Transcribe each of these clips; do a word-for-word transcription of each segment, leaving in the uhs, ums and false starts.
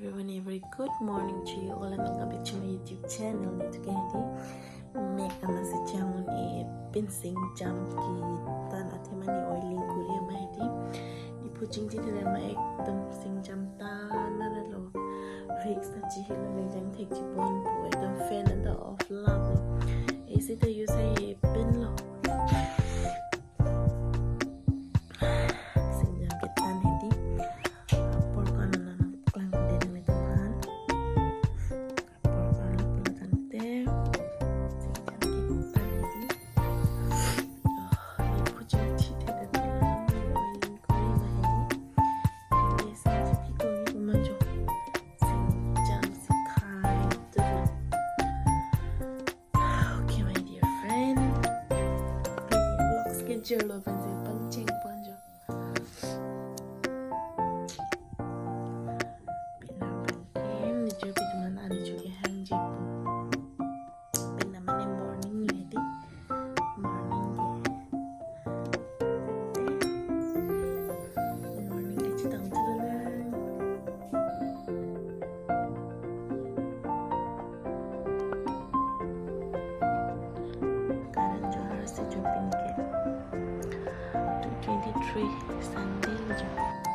Everyone, a very good morning to you all and welcome back to my YouTube channel. Nelitum ke hedi mek amat si chang un-e, pen singjam ketan athema ne oiling kuri ma hedi. Ipu chingji thele ma ekdom singjam tan na lo. Risk ta chihilo, le jang thek chibon pu, ekdom fan ta off lam. A C ta use hai pen lo. Singjam ketan hedi. Apor ko-an nangklang den nelitum aphan. Apor ko-an lo pulo tangte. Singjam ketan hedi. Oh, ipu chingji thele ma oiling kuri ma hedi. Yes, yes, ipu ipu ma jo. Singjam si khai tu. Okay, my dear friend. Vlog schedule lo pensi pangcheng pon jo. Pini abang ke, ni jo pini mana ni jo kehangji pu. Pini mane morning ni hedi. Morning ke. Morning ke chetong chelang. Current jo har si jo pini ke. Two twenty-three Sunday jo.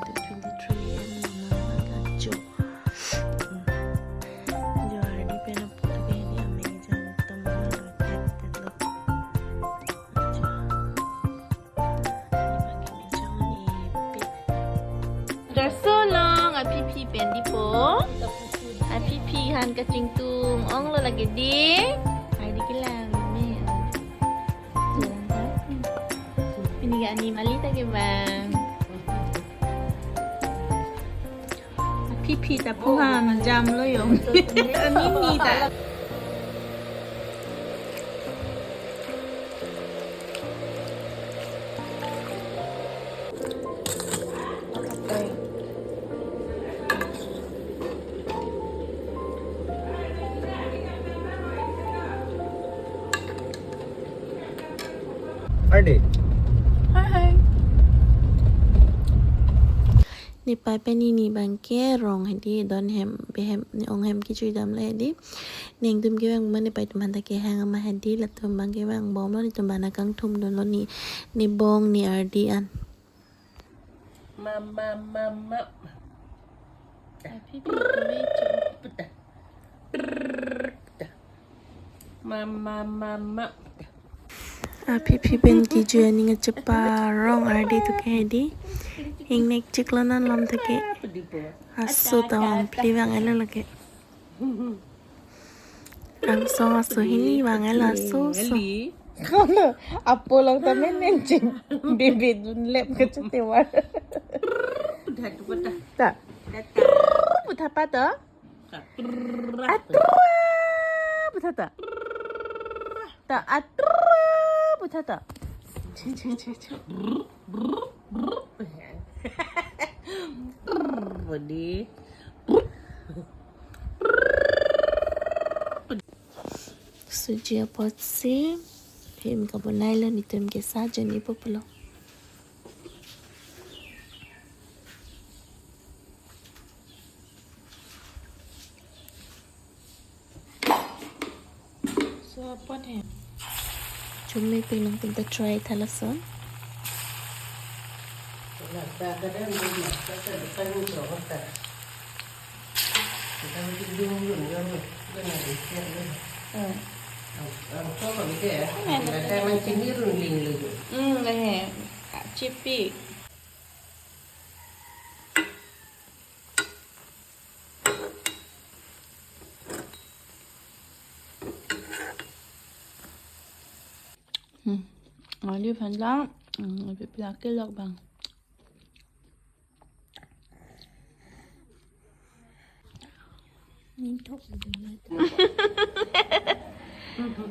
Two twenty-three A M lo, mama ka jo. Hmm. Jo ardi pen apo ke hedi amei jam tam lo, tet tet lo. Jo. Darso long, aphi phi pen dipo. Aphi phi han kachingtung ong lo lake di. Hai di kelang me. Pini ke ani mali ta ke bang. Aphi phi ta pu han jam lo yong. Ani ni ta lo. Ardi. Hi, hi. Nepei pen nini abang ke rong hedi, don hem, behem, ne ong hem kechui dam le hedi. Nangtum ke vang ma, nepei atum aphan ta kehang ma hedi, latum abang ke vangbom lo, netum abang kangthum dun lo, ne, ne bong, ne ardi an. Ma, ma, ma, ma. Aphi phi kuri chu. Puta. Puta. Ma, ma, ma, ma. Aphi phi pen kejui aning achepa rong ardi tu ke hedi. Ingnek chiklo nan lam ta ke. Aso ta vangphli vang-et lo lake. Angsong aso hini vang-et lo, aso so. Apo lang ta men nenching. Bebe dun lep kachete war. Puta, puta. Ta. Puta. Puta pa to. Atra puta ta. Ta atra puta ta. Chi, chi, chi, chi. Budi. Suji apotsi hem kabonai lo, netum ke sa jani pulo. So, apot he. Chumi pinang pinta try tha lason. Hmm. Hmm, he. Chipi. Hmm. Olive aphan lang, hmm, olive pila kelok bang.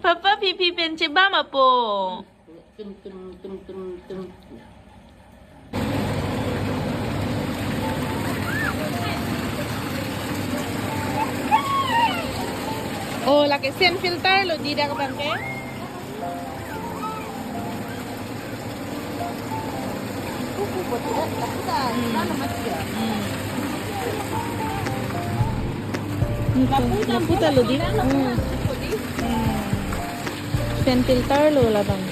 Papa, aphi phi pen chebam apo. Tum, tum, tum, tum, tum. Oh, lake sen filter lo dei dak abang ke. Kuku buat tidak, tak sudah. Hmm. Mana mati ya? Hmm. Lapu ta lo di. Hmm. Hmm. Fan filter lo labang.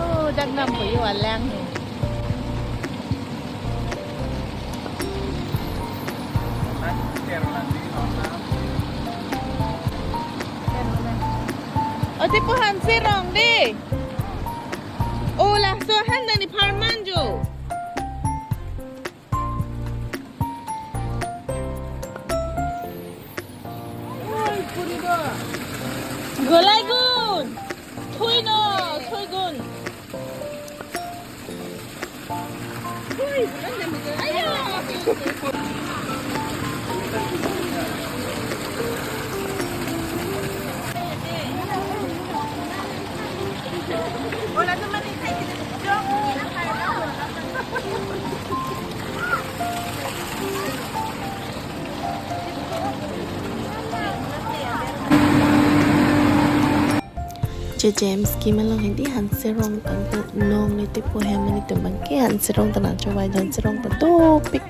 Oh, dak nam po yo alang he. O, ti po hanserong di. O, laso han nani pharman jo. Golai gun. Thui no, thui gun. J J M scheme along hedi hanserong tangte nongle ti po hem mani tumbang ke hanserong ta nangchovai hanserong ta dopik.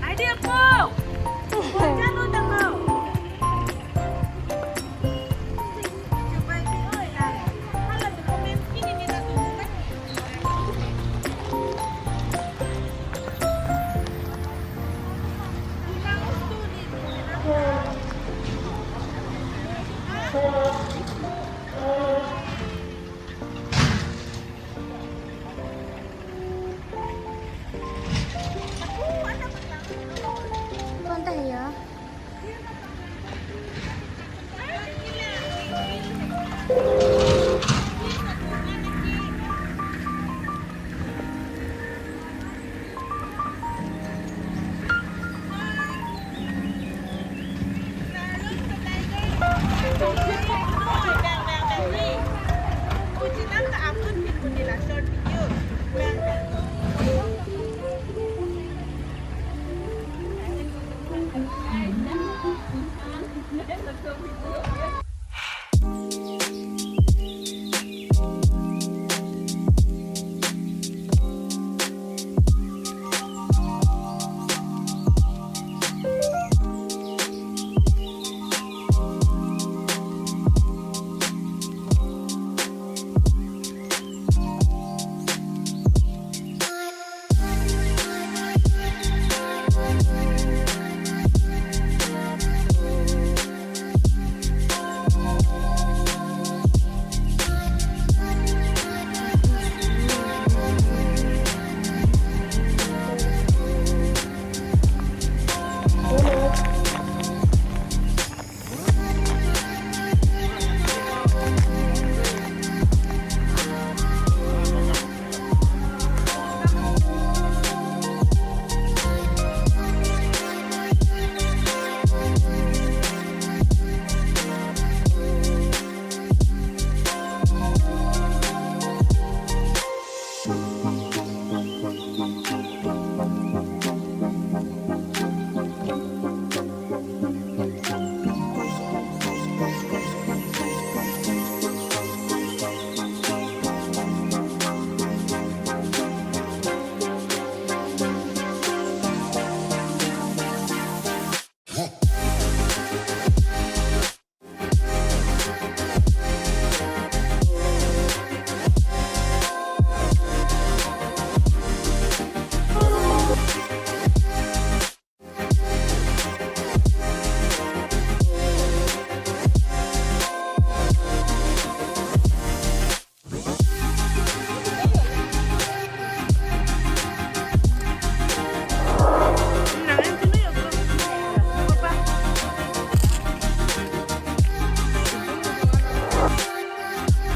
Adi apo. Jalo damo. Konta ya?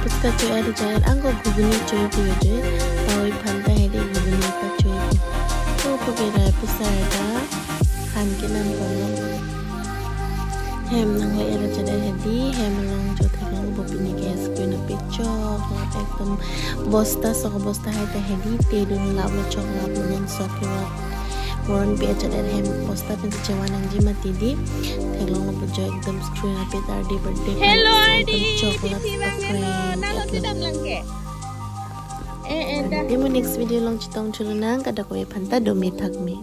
Puchka cho-e adi cho-e, angko ghuguni cho-e pu jo. Tawoi aphan ta hedi ghuguni ta cho-e pu. To pu ke rai pusar ta han ke nang polo. Hem nangle era chada hedi, hem along jo thek long bo pini ke es koi na pechok, ekdom bosta sok bosta hai ta hedi, te dun lap lo chok lap lo nang sok lo. Moronpi achat er hem poster pensi chevan nangji mati di. Theklonglo pu jo ekdom screen aphi ta R D birthday. Hello, party, R D. Ekdom chok love pisi bang prank ano, nang eklo. Kedam lang ke. Eh, eh, dah. Di mo next video along chetong chulunang, kadokave aphanta dome thakme.